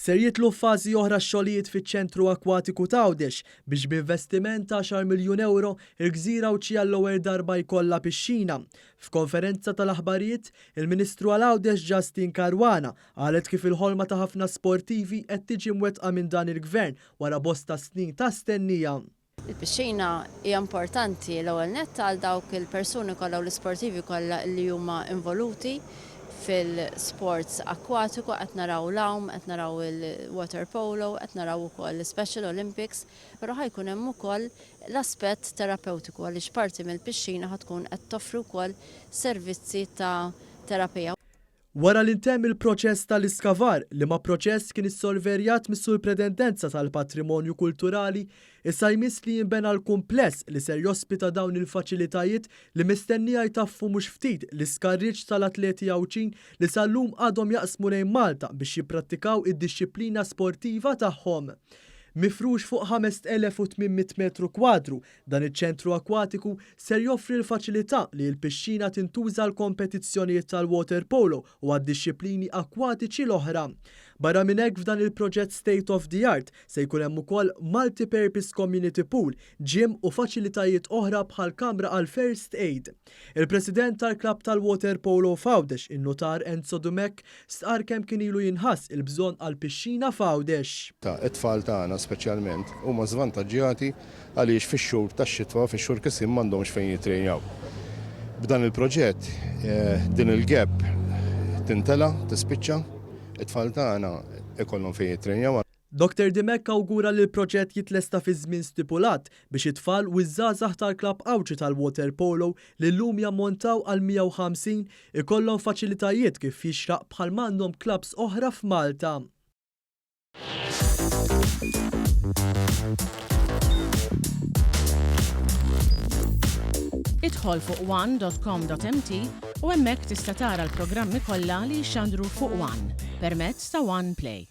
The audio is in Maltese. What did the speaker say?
Ser jidħlu f'fażi oħra x-xogħlijiet fiċ-Ċentru Akkwatiku t'Għawdex biex b'investiment ta' għaxar miljun ewro, il-gżira Għawdxija għall-ewwel darba jkollha pixxina. F'konferenza tal-aħbarijiet, il-Ministru għal Għawdex Justyne Caruana qalet kif il-ħolma ta' ħafna sportivi qed tiġi mwettqa minn dan il-Gvern wara bosta snin ta' stennija. Il-pixxina hija importanti l-ewwel nett għal dawk il-persuni kollha u l-isportivi kollha li huma involuti fil-sports akkwatiku, qed naraw l-għawm, qed naraw il-water polo, qed naraw ukoll l-Special Olympics, però ħa jkun hemm ukoll l-aspett terapewtiku għaliex parti mill-pixxina ħa tkun qed toffri wkoll servizzi ta' terapija. Wara li ntemm il-proċess tal-iskavar, liema proċess kien issorverjat mis-Surpretendenza tal-Patrimonju Kulturali, issa jmiss li jinbena l-kumpless li ser jospita dawn il-faċilitajiet li mistennija jtaffu mhux ftit l-iskarriġġ tal-atleti Għawdxin li sal-lum għadhom jaqsmu lejn Malta biex jipprattikaw id-dixxiplina sportiva tagħhom. Mifrux fuq 5,800 metru kwadru, Dan iċ-ċentru akkwatiku ser joffri l-faċilità li l-pixxina tintuża għall-kompetizzjonijiet tal-waterpolo u għad-dixxiplini akkwatiċi l-oħra. Barra minn hekk f'dan il-proġett state of the art se jkun hemm ukoll multi-purpose community pool, gym u faċilitajiet oħra bħal kamra għall-first aid. Il-President tal-Klabb tal-Waterpolo f'Għawdex, in-Nutar Enzo Dimech, stqarr kemm kien ilu jinħass il-bżonn għal pixxina f'Għawdex. It-tfal tagħna speċjalment huma żvantaġġjati għaliex fix-xhur tax-xitwa, fix-xhur kisin m'għandhomx fejn jittrejnjaw. B'dan il-proġett din il-gap tintela', tispiċċa, it-tfal tagħna ikollhom fejn jittrejnjaw. Dottor Dimech awgura li l-proġett jitlesta fiż-żmien stipulat biex it-tfal u ż-żgħażagħ tal-klabb Għawdxi tal-waterpolo li llum jammontaw għal 150 ikollhom faċilitajiet kif jixraq bħal m'għandhom klabbs oħra f'Malta. Idħol fuq one.com.mt u hemmhekk tista' tara l-programmi kollha li jixxandru fuq One permezz ta' One Play.